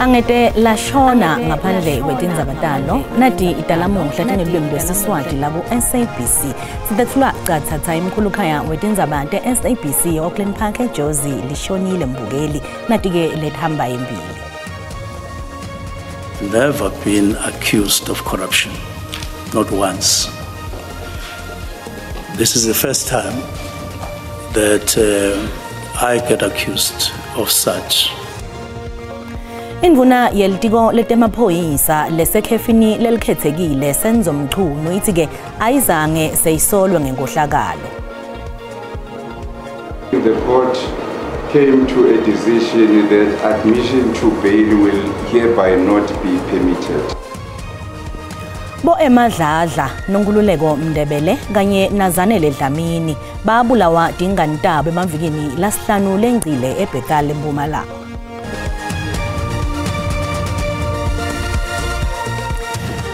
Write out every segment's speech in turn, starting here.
Angete lashona ngaphandle kwetindzaba talo nati italamuhla tingelulwimi lwesiSwati labo SABC. Sitetfulwa catsatsa imkhulukhaya wetindzaba te-SABC e-Auckland Park eJozi lishonile mbukeli nati-ke lethamba embili. Never been accused of corruption, not once. This is the first time that I get accused of such. Indvuna yelitiko letemaphoyisa lesekhefini lelikhethekile Senzo Mchunu ithi-ke ayizange seyisolwe ngenkohlakalo. The court came to a decision that admission to bail will hereby not be permitted. Bo emadladla Nonkululeko Mndebele kanye naZanele Dlamini babulawa tingani tabo emavikini lasihlanu lengcile eBethal eMpumalanga.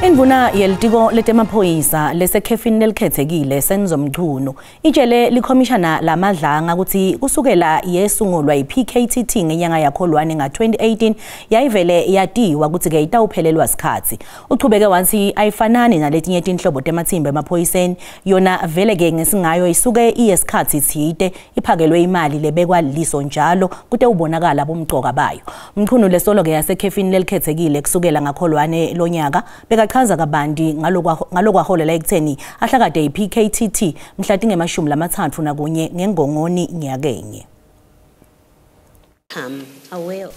Indvuna yelitiko letemaphoyisa lesekhefini lelikhethekile Senzo Mchunu itshele likhomishana laMadlanga ukuthi kusukela yesungulwa yi-PKTT ngenyanga yakholwane nga-2018 yayivele yatiwa ukuthi-ke itawuphelelwa sikhatsi. Uchubeke wathi ayifanani naletinye tinhlobo temathimba emaphoyiseni, yona vele-ke ngesingayo isuke iyesikhatsi tsite iphakelwe imali lebekwa liso njalo kute ubonakala bumcoka bayo. Mchunu lesolo-ke yasekhefini lelikhethekile kusukela ngakholwane lonyaka bekachaza kabanti ngalokwaholela ekutheni ahlakade i-PKTT mhla tinge-31 ngengongoni nyakenye.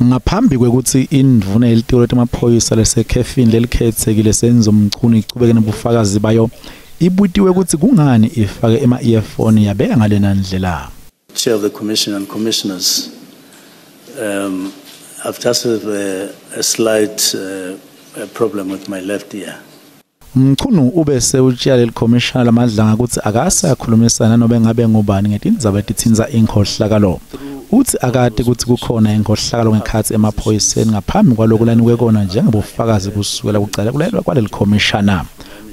Ngaphambi kwekuthi indvuna yelitiko letemaphoyisa lesekhefini lelikhethekile Senzo Mchunu ichubeke nobufakazi bayo, ibutiwe ukuthi kungani ifake ema-earphone yabeka ngalena ndlela. Chair of the Commission and Commissioners, I've just had a slight problem with my left ear. Mchunu ube sewutshela lelikhomishana laMadlanga ukuthi akase akhulumisana nobe ngabe ngubani ngetindzaba letitsintsa inkhohlakalo. Uthi akade ukuthi kukhona inkohlakalo ngekhatsi emaphoyiseni ngaphambi kwaloko lanikwe kona njengebufakazi kusukela kucala kulayelwa kwaleli khomishana.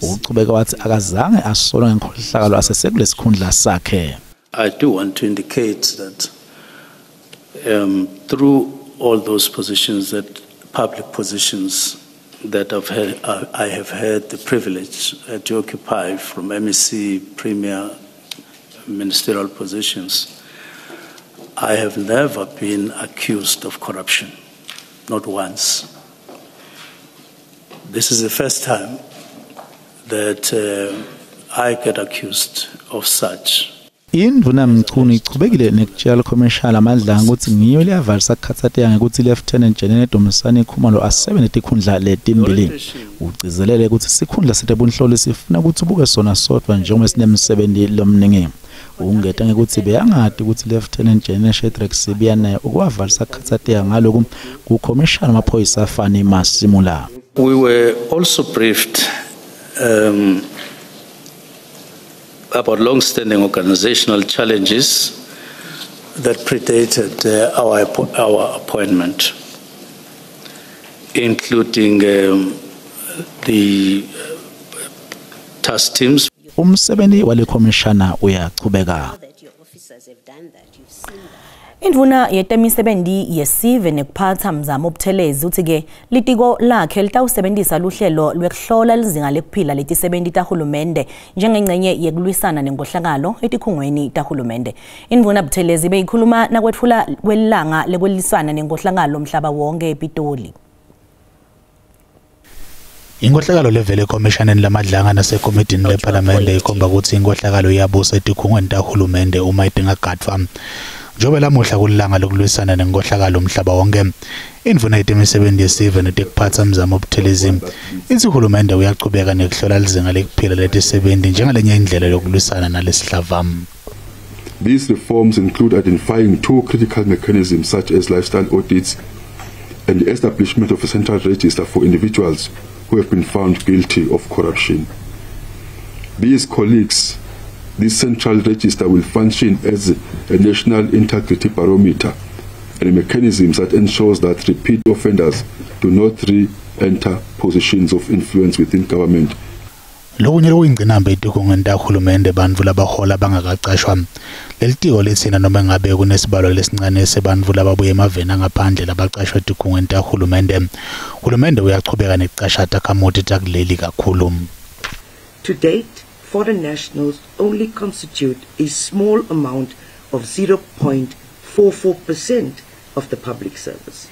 Uchubeka wathi akazange asolwe ngenkohlakalo asesekulesikhundla sakhe. I do want to indicate that through all those positions, that public positions that I have had the privilege to occupy, from MEC, Premier, ministerial positions, I have never been accused of corruption, not once. This is the first time that I get accused of such. Indvuna Mchunu ichubekile nekutshela likhomishana laMadlanga ukuthi ngiyo liyavalisa kukhatsateka ngekuthi Lieutenant General Dumisani Khumalo asebenze tikhundla letimbili. Ugcizelele ukuthi sikhundla setebunhloli sifuna ukuthi ubuke sona sodwa njengoba sinemsebenzi lomningi. Ungeta ngekuthi beyangadi ukuthi Lieutenant General Shadrack Sibiya naye ukwavalisa kukhatsateka ngaloku kukhomishana wamaphoyisa Fannie Masemola. We were also briefed about long-standing organizational challenges that predated our appointment, including the task teams. Umsebenzi wale khomishana uyachubeka. Indvuna yetemisebenti yesive nekuphatsa Mzamo Buthelezi uthi-ke litiko lakhe litawusebentisa luhlelo lwekuhlola lizinga lekuphila letisebenti tahulumende njengengcenye yekulwisana nenkohlakalo etikhungweni tahulumende. Indvuna Buthelezi beyikhuluma nakwetfula kwelilanga lekulwisana nenkohlakalo mhlaba wonke ePitoli. Inkohlakalo levele ekhomishaneni laMadlanga nasekomidini lephalamende ikhomba ukuthi inkohlakalo iyabusa etikhungweni tahulumende uma idingagadvwa. Njengoba lamuhla kulilanga lokulwisana nenkohlakalo umhlaba wonke, indvuna yetemisebenti yesive netekuphatsa Mzamo Buthelezi ithi uhulumende uyachubeka nekuhlola lizinga lekuphila letisebenti njengalenye indlela yokulwisana nalesihlava. These reforms include identifying two critical mechanisms such as lifestyle audits and the establishment of a central register for individuals who have been found guilty of corruption. These colleagues, this central register will function as a national integrity barometer and a mechanism that ensures that repeat offenders do not re-enter positions of influence within government. Lokunye lokuyingqinamba etikhungweni tahulumende bantfu labahola bangakacashwa. Lelitiko litsina noma ngabe kunesibalo lesincane sebantfu lababuya emaveni angaphandle labacashwa etikhungweni tahulumende. Hulumende uyachubeka nekucasha takhamuti takuleli kakhulu. To date, foreign nationals only constitute a small amount of 0.44% of the public service,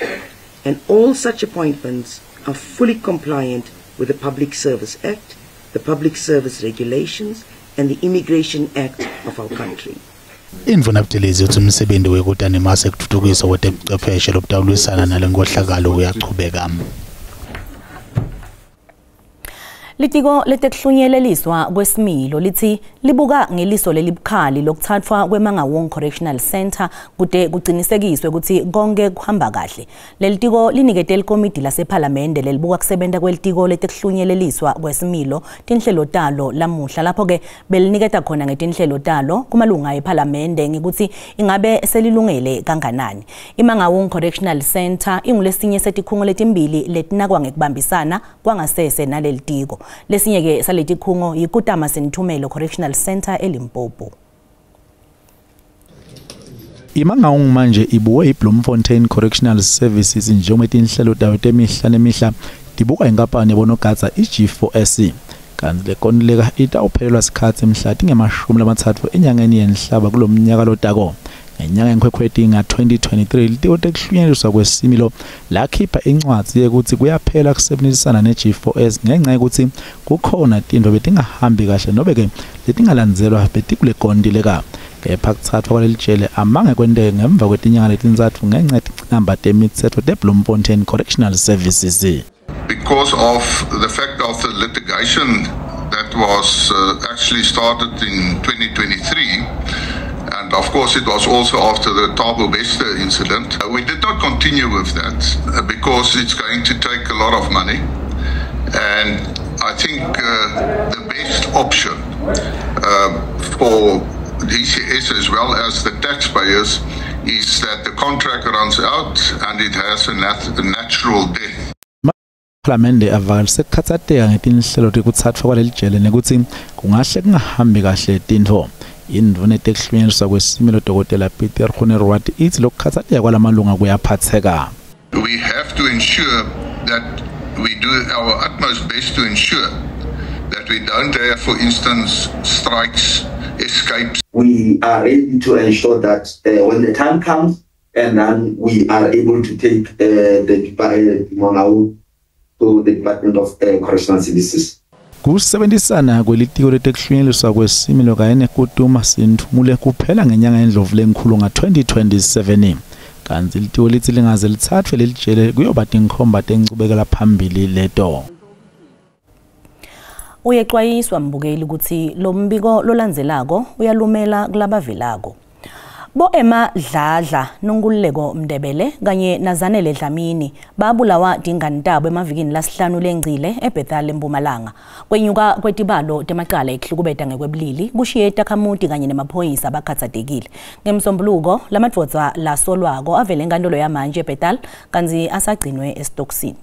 and all such appointments are fully compliant with the Public Service Act, the Public Service Regulations, and the Immigration Act of our country. Indvuna Buthelezi utsi umsebenzi wekuta nemasi ekutfutfukiswa kwetebuchwepheshe lobutawulwisana nalenkohlakalo uyachubeka. Litiko letekuhlunyeleliswa kwesimilo litsi libuka ngeliso lelibukhali lokuthathwa kweMangaung Correctional Centre kute kucinisekiswe kutsi konke kuhamba kahle. Lelitiko linikete likomidi lasephalamende lelibuka kusebenta kwelitiko letekuhlunyeleliswa kwesimilo tinhlelo talo lamuhla, lapho-ke beliniketa khona ngetinhlelo talo kumalunga ephalamende ngekutsi ingabe selilungele kanganani. IMangaung Correctional Centre ingulesinye setikhungo letimbili letinakwa ngekubambisana kwangasese nalelitiko. Lesinye-ke saletikhungo yiKutama Senthumelo Correctional Center eLimpopo. IMangaung manje ibuwe iBloemfontein Correctional Services njengoba tinhlelo tayo temihla nemihla tibuka inkampani yabonogada iG4S. Kanti le kontileka itawuphelelwa sikhatsi mhla tinge-30 enyangeni yeNhlaba kulomnyaka lotako. Ngenyanga yeNkhwekhweti nga-2023 litiko tekuhlunyeleliswa kwesimilo lakhipha incwadzi yekutsi kuyaphela kusebenzisana ne-G4S ngenxa yekutsi kukhona tintfo betingahambi kahle nobe-ke letingalandzelwa betikule kontileka. Kepha kutsathwa kwalelijele amange kwenteke ngemva kwetinyanga letintsatfu ngenxa yetingcinamba temitsetfo teBloemfontein Correctional Services. Because of the fact of the litigation that was actually started in 2023, and of course it was also after the Thabo Bester incident. We did not continue with that because it's going to take a lot of money, and I think the best option for DCS as well as the taxpayers is that the contract runs out and it has a natural death. Phalamende avakalise kukhatsateka ngetinhlelo tekutsathwa kwalelijele nekutsi kungahle kungahambi kahle tintfo. Indvuna yetekuhlunyeleliswa kwesimilo Dr. Peter Groenewald itsi lokukhatsateka kwalamalunga kuyaphatseka. We have to ensure that we do our utmost best to ensure that we don't have, for instance, strikes, escapes. We are ready to ensure that when the time comes, and then we are able to take the Mangaung to the Department of Correctional Services. Kusebenzisana kwelitiko letekuhlunyeleliswa kwesimilo kanye neKutuma Sinthumule kuphela ngenyanga yeNdlovu lenkhulu nga-2027. Kanti litiko litsi lingaze litsathwe lelijele kuyoba tinkhomba tenchubekela phambili leto. Uyexwayiswa mbukeli kutsi lo mbiko lolandzelako uyalumela kulabavelako. Bo Emma Dladla, Nonkululeko Mndebele kanye naZanele Dlamini babulawa tingani tabo emavikini lasihlanu lengcile eBethal eMpumalanga. Kwenyuka kwetibalo temacala ekuhlukubeta ngekwebulili kushiye takhamuti kanye nemaphoyisa abakhatsatekile. Ngemsombuluko lamadvodza lasolwako avele enkantolo yamanje eBethal kantsi asagcinwe esitokisini.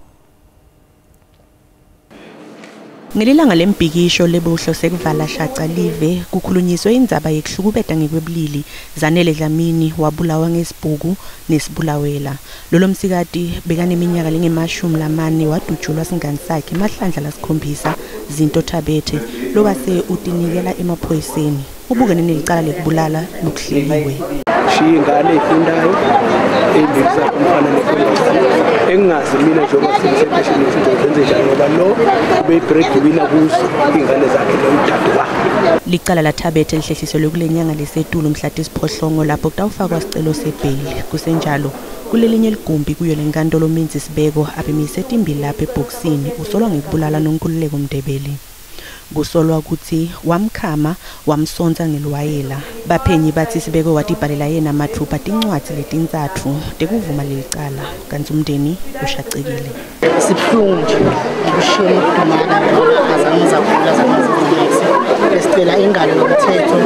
Ngelilanga lembhikisho lebuhlo sekuvala shaca live kukhulunyiswe indzaba yekuhlukubeta ngekwebulili. Zanele Dlamini wabulawa ngesibhuku nesibulawela. Lolo msikati bekaneminyaka lengema-40 wadutshulwa singani sakhe emahlandla lasikhombisa Zinto Thabethe lowase utinikela emaphoyiseni. Ubukene nelicala lekubulala lokuhleliwe. Shiya ingane efundayo ey'mbili zakhe umfana nentombazane engingazi mina njengoba sengisempesheni ukuthi ngizozenze njani ngoba lo ube-breadwinner kuzo iy'ngane zakhe lo udadewabo. Licala laThabethe lihlehliselwe kule nyanga lesetulu mhla tisiphohlongo lapho kutawufakwa sicelo sebheyili. Kusenjalo kulelinye ligumbi kuyo lenkantolo Menzi Sibeko abemise timbili lapha ebhokisini usolwa ngekubulala Nonkululeko Mndebele. Kusolwa kutsi wamkhama wamsonsa ngelwayela. Baphenyi batsi Sibeko watibhalela yena mathupha tincwadzi letintsatfu tekuvuma lelicala kantsi umndeni ushacekile. Sibuhlungu nje ukushiya ukudumala ngoba azange zakhula zangazizinesi. Besicela ingalo yomthetho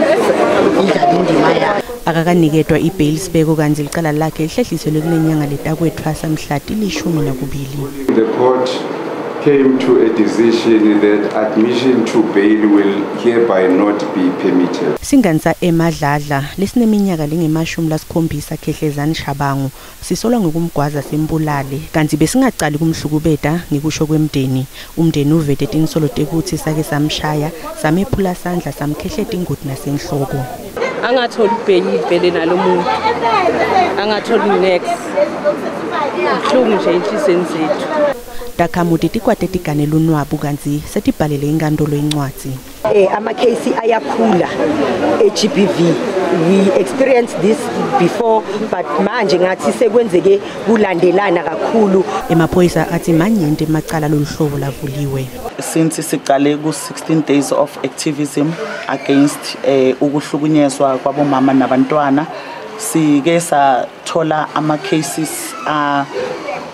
idlale indima yayo. Akakaniketwa ibheyili Sibeko kantsi licala lakhe lihlehliselwe kule nyanga letakwetfwasa mhla ti-12. The court came to a decision that admission to bail will hereby not be permitted. Singanisa emadladla lesineminyaka lengemashumi lasikhombisa Khehlezani Shabangu sisolwa ngokumgwaza sembulale kanti besingacali kumhlukubeta ngikusho kwemndeni. Umndeni uvete tinsolo tekuthi sake samshaya samephula sandla samkhehleta ingoti nasenhloko. Angatholi ibheyili vele nalomuntu, angatholi next. Kubuhlungu nje enhliziyweni zethu. Takhamuti tikwate tigane lunwabu kanti setibhalele inkantolo incwadzi. Ama-case ayakhula e-GBV. We experienced this before, but manje ngathi sekwenzeke kulandelana kakhulu. Emaphoyisa athi manyenti emacala loluhlobo lavuliwe. Since siqale ku 16 days of activism against ukuhlukunyezwa kwabomama nabantwana, sike sathola ama cases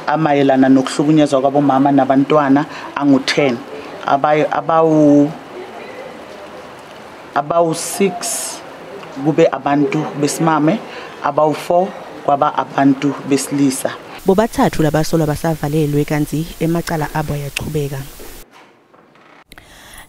amayelana nokuhlukunyezwa kwabomama nabantwana angu-10, abawu-6 kube abantu besimame, abawu-4 kwaba abantu besilisa. Bobathathu labasolwa basavalelwe kanti emacala abo ayachubeka.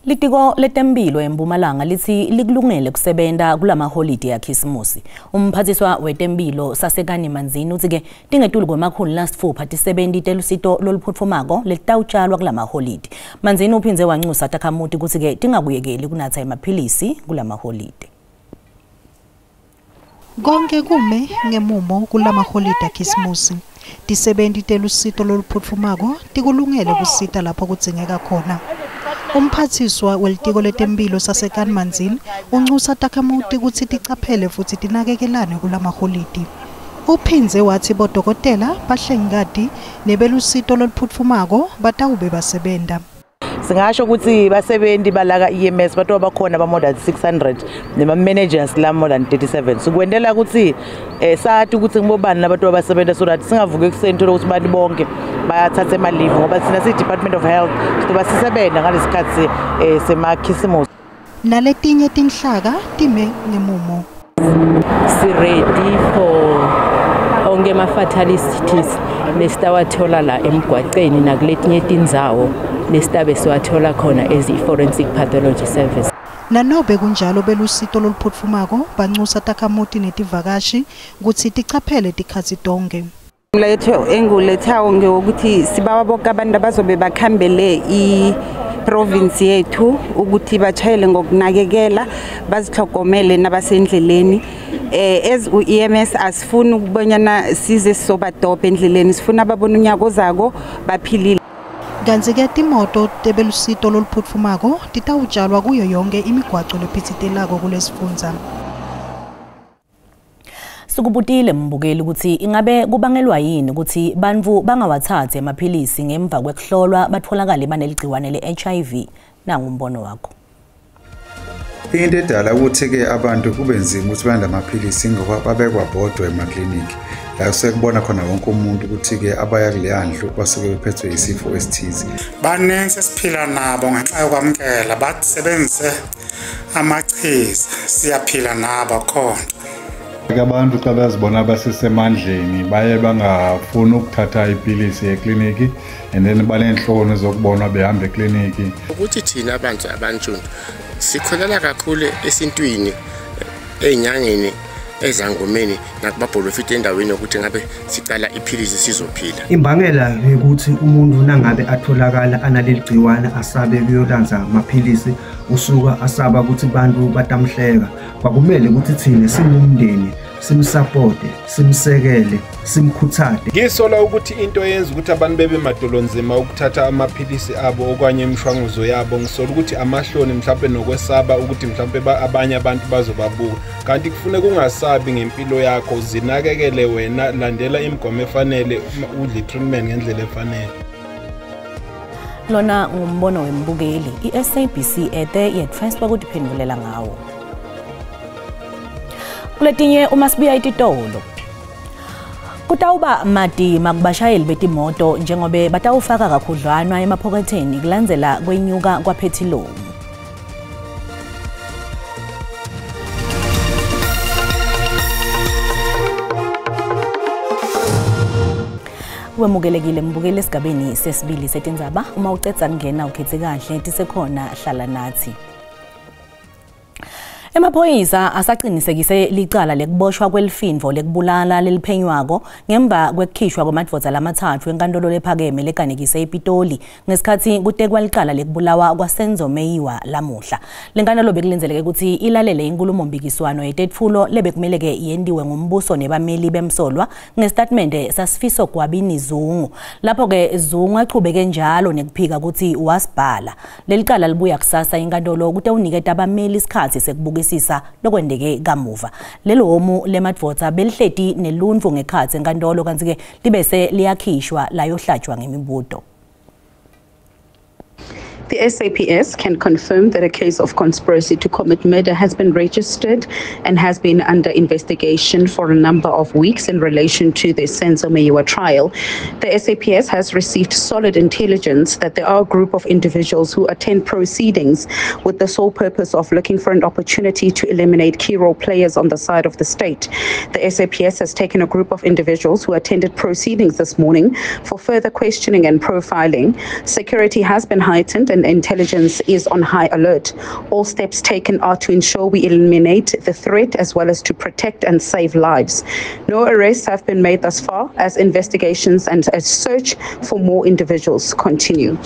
Litiko letempilo eMpumalanga lithi likulungele kusebenta kulamaholide yakhisimusi. Umphathiswa wetempilo Sasekani Manzini uthi-ke tingetulu kwema-600 tisebenti telusito loluphutfumako letitawutshalwa kulamaholide. Manzini uphindze wancusa takhamuti kutsi-ke tingakuyekeli kunatsa emaphilisi kulamaholide. Konke kume ngemumo kulamaholide akhisimusi. Tisebenti telusito loluphutfumako tikulungele kusita lapho kudzingeka khona. Umphathiswa welitiko letempilo Sasekani Manzini uncusa takhamuti kutsi ticaphele futsi tinakekelane kulamaholidi. Uphindze wathi bodokotela, bahlengikati nebelusito loluphutfumako batawube basebenta. Singasho ukuthi basebenzi balaka EMS batoba bakhona ba more than 600 nema managers la more than 37. Sikwendela ukuthi sathi ukuthi ngibobani labantu abasebenza so that singavuki ekuseni thola ukuthi abantu bonke bayathatha ema leave, ngoba thina si Department of Health sizoba sisebenza ngalesikhathi semakhisimusi. Naletinye tinhlaka time ngemumo. Si ready for onke ama fatalities lesitawathola la emgwaqeni nakuletinye tindzawo lesitabe siwathola khona as i-forensic pathology service. Nanobe kunjalo belusito loluphutfumako bancusa takhamuti netivakashi kutsi ticaphele tikhatsi tonke. Umlayeto engiwulethayo ngewokuthi sibawa bonke abantu abazobe bakhambele i-province yethu ukuthi bachayele ngokunakekela, bazihlogomele nabasendleleni. As u-EMS asifuni ukubonyana size sizobadopa endleleni, sifuna babone unyaka ozako baphilile. Kantsi-ke timoto tebelusito loluphutfumako titawutshalwa kuyo yonke imigwaco lephitsitelako kulesifundza. Sukubutile mbukeli ukuthi ingabe kubangelwa yini ukuthi bantfu bangawathathi emaphilisi ngemva kwekuhlolwa batholakale baneligciwane le-HIV. Nangumbono wakho. Into edala ukuthi-ke abantu kube nzima ukuthi balande amaphilisi ngoba babekwa bodwa emakliniki la sekubona khona wonke umuntu ukuthi-ke abaya kuleya ndlu basuke bephethwe isifo esithize. Baningi sesiphila nabo ngenxa yokwamukela basebenzise amachiza, siyaphila nabo khona. Abantu xa bezibona basesemandleni baye bangafuni ukuthatha ipilisi ekliniki and then baneentloni zokubonwa behamba ekliniki. Ukuthi thina abantu abantsundu sikholela kakhulu esintwini, ey'nyangeni, ezangomeni nakubabholofita endaweni yokuthi ngabe sicala iphilisi sizophila. Imbangela yokuthi umuntu nangabe atholakala analeli gciwane asabe kuyolanza amaphilisi usuka asaba ukuthi bantu batamhleka. Kwakumele ukuthi thina singumndeni simsapote, simsekele, simkhuthade. Ngisola ukuthi into eyenza ukuthi abantu bebe madolonzima ukuthatha amaphilisi abo okanye imishwanguzo yabo, ngisola ukuthi amahloni mhlawumbe nokwesaba ukuthi mhlawumbe abanye abantu bazobabuka. Kanti kufuneka ungasabi ngempilo yakho, zinakekele wena, landela imigomo efanele, udle treatment ngendlela efanele. Lona ngumbono wembukeli, i-SABC ete yetfeswa kutiphendulela ngawo. Kuletinye uma sibuya ititolo kutawuba matima kubashayeli betimoto njengobe batawufaka kakhudlwana emaphoketheni kulandzela kwenyuka kwaphethiloli. Wemukelekile mbukeli esigabeni sesibili setindzaba. Uma ucedza kungena ukhethe kahle, tisekhona, hlala nathi. Emaphoyisa asaqinisekise licala lekuboshwa kwelifindvo lekubulala leliphenywako ngemva kwekukhishwa kwamadvodza lamathathu enkantolo lephakeme leganekise ePitoli ngesikhathi kutekwa licala lekubulawa kwaSenzo Meyiwa lamuhla. Lenkantolo bekulindzeleke ukuthi ilalele inkulumompikiswano yetetfulo lebekumele-ke yentiwe ngumbuso nebameli bemsolwa ngesitatimende saSifiso Gwabini Zungu. Lapho-ke Zungu achubeke njalo nekuphika ukuthi wasibhala. Leli cala libuya kusasa inkantolo kute uniketa abameli isikhathi sekubukisisa lokwendeke kamuva. Lelo homu lemadvodza belihleti neluntfu ngekhatsi enkantolo, kantsi-ke libese liyakhishwa layohlatshwa ngemibuto. The SAPS can confirm that a case of conspiracy to commit murder has been registered and has been under investigation for a number of weeks in relation to the Senzo Meyiwa trial. The SAPS has received solid intelligence that there are a group of individuals who attend proceedings with the sole purpose of looking for an opportunity to eliminate key role players on the side of the state. The SAPS has taken a group of individuals who attended proceedings this morning for further questioning and profiling. Security has been heightened and intelligence is on high alert. All steps taken are to ensure we eliminate the threat as well as to protect and save lives. No arrests have been made thus far as investigations and a search for more individuals continue.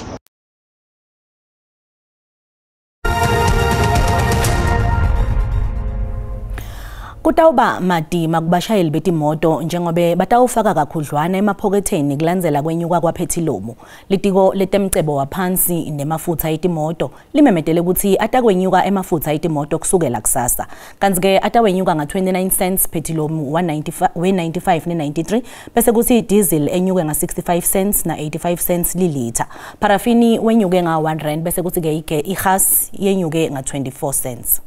Kutawuba madima kubashayeli betimoto njengobe batawufaka kakhudlwana emaphoketheni kulandzela kwenyuka kwaphethilomu. Litiko letemcebo waphansi nemafutsa etimoto limemetele kutsi atakwenyuka emafutsa etimoto kusukela kusasa. Kantsi-ke atawenyuka nga-29 cents phethilomu we-95 ne-93, bese kutsi diesel enyuke nga-65 cents na-85 cents lilitha. Parafini wenyuke nga-1 rand, bese kutsi-ke ihas yenyuke nga-24 cents.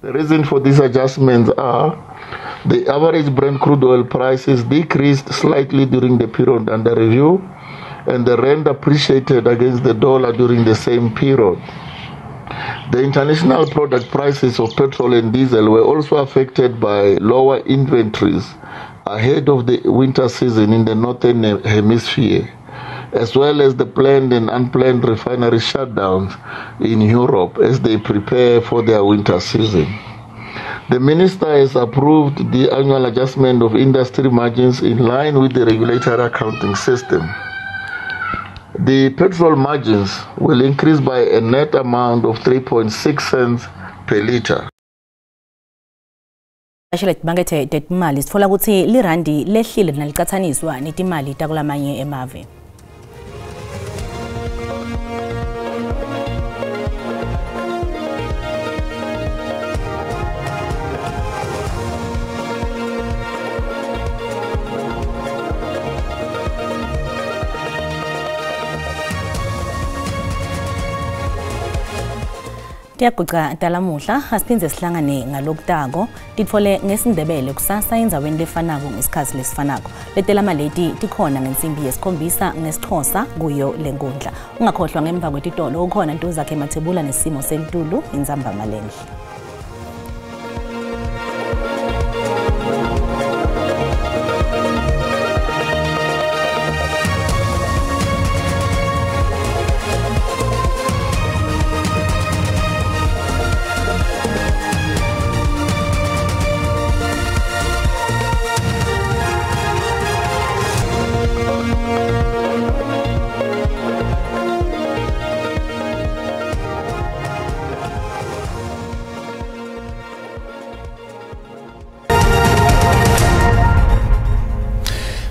The reason for these adjustments are the average Brent crude oil prices decreased slightly during the period under review, and the rand appreciated against the dollar during the same period. The international product prices of petrol and diesel were also affected by lower inventories ahead of the winter season in the northern hemisphere, as well as the planned and unplanned refinery shutdowns in Europe as they prepare for their winter season. The minister has approved the annual adjustment of industry margins in line with the regulatory accounting system. The petrol margins will increase by a net amount of 3.6 cents per liter. Timakethe tetimali sitfola kutsi lirandi lehlile nalicatsaniswa netimali takulamanye emave. Tiyaguca talamuhla, asiphindze sihlangane ngalokutako titfole ngesiNdebele kusasa endzaweni lefanako ngesikhatsi lesifanako. Letelamaleti tikhona ngensimbi yesikhombisa ngesiXhosa kuyo lenkundla. Ungakhohlwa ngemva kwetitolo ukhona Ntozakhe Mathebula nesimo selitulu intsambama lenhle.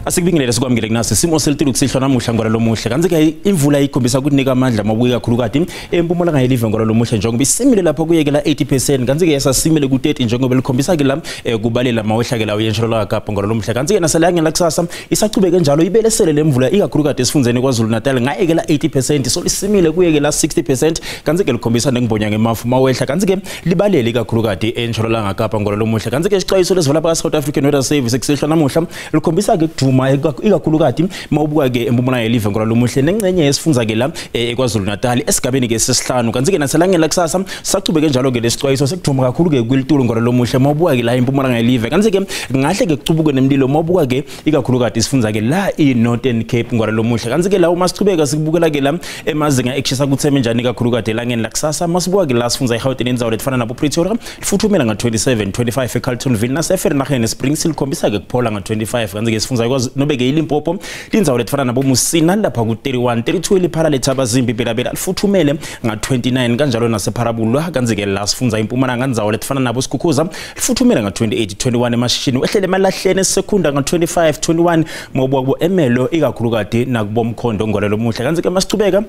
Asikubingelele sikwamukele kunasi simo selitulu kusihlwa namuhla ngora lomuhle. Kantsi-ke imvula ikhombisa ukunika amandla mabuye kakhulukati empumalanga yelive ngora lomuhle njengoba isimile lapho kuyekela 80%, kantsi-ke yasasimile ku-30 njengoba likhombisa-ke la kubalela mawehla-ke lawo yenshonalanga Kapa ngora lomuhle. Kantsi-ke naselangeni lakusasa isachubeke njalo ibelesele le mvula ikakhulukati esifundzeni KwaZulu Natal ngayekela 80%, so lisimile kuyekela 60%, kantsi-ke likhombisa nengibhonya ngemafu mawehla, kantsi-ke libalele ikakhulukati entshonalanga Kapa ngora lomuhle. Kantsi-ke isixwayiso lesivala phaka South African Weather Service kusihlwa namuhla likhombisa-ke kudvuma kudvuma ikakhulukati mawubuka ke empumalanga yelive ngolalomuhle nengcenye yesifundza ke la eKwaZulu Natal esigabeni ke sesihlanu. Kanti ke naselangeni lakusasa sachubeke njalo ke lesicwayiso sekudvuma kakhulu ke kwilitulo ngolalomuhle mawubuka ke la empumalanga yelive. Kanti ke ngahle ke kucubuke nemlilo mawubuka ke ikakhulukati isifundza ke la iNorthern Cape ngolalomuhle. Kanti ke la uma sichubeka sikubukela ke la emazinga ekushisa kutheme njani ikakhulukati elangeni lakusasa masibuka ke la sifundza iGauteng indzawo letifana nabo Pretoria lifuthumela nga-27 25 eCarltonville naseVereeniging Springs likhombisa ke kuphola nga-25. Kanti ke sifundza ikwazi nobe ke iLimpopo indzawo letifana nabo Musina lapha ku-31 32 eliphala lethabazimbi Belabela lifuthumele nga-29 kanjalo nasePharabulwa. Kanti ke la sifundza impumalanga indzawo letifana nabo Sikhukhuza lifuthumele nga-28 21 eMashishini wehlele emalahleni eSekhunda nga-25 21 mawubuka kubo Emelo ikakhulukati nakubo Mkhondo ngolalomuhle. Kanti ke masichubeka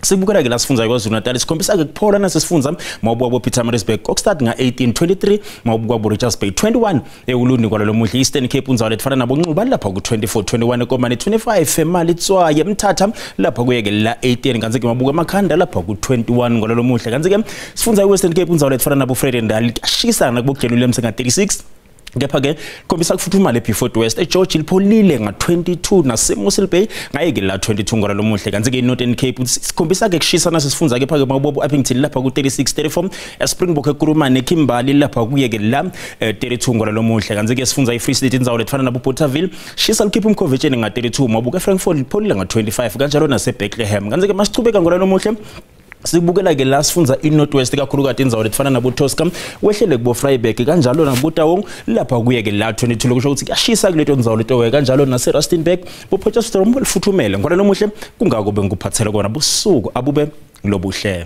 sibukela ke la sifundza KwaZulu Natal sikhombisa ke kuphola nasesifundza mawubuka bo Pietermaritzburg Kokstad nga-18 23 mawubuka bo Richards Bay 21 eUlundi kwalalomuhle. Eastern Cape indzawo letifana nabo Nxuba lapha ku-24 21 eKomani 25 eMalitswaye Mthatha lapha kuyeke la 18. Kanti ke mabuka emakhanda lapha ku-21 ngolalomuhle. Kanti ke sifundza iWestern Cape indzawo letifana nabo Vredendal ashisa nakubo Glenwood nga-36 kepha ke khombisa kufuthumala eBeaufort West eGeorge lipholile nga-22 naseMossel Bay ngayeke la 22 ngolalomuhle. Kanti ke iNorthern Cape sikhombisa ke kushisa nasesifundza kepha ke mawubobo Upington lapha ku-36 34 eSpringbok eKurumane Kimberley lapha kuyeke la 32 ngolalomuhle. Kanti ke sifundza iFree State indzawo letifana nabo Bothaville shisa likhipha umkhovetsheni nga-32 mawubuka eFrankfurt lipholile nga-25 kanjalo naseBethlehem. Kanti ke masichubeka ngolalomuhle sibukela ke la sifundza iNorth West kakhulukati indzawo letifana nabo Tosca wehlele kubo Vryburg kanjalo nakubo Taung lapha kuye ke la 22 lokusho ukuthi kuyashisa kuleto ndzawo leto kanjalo nase Rustenburg bo Potchefstroom lifuthumele ngolalomuhle. Kungako bengikuphathele kona busuku abube lobuhle.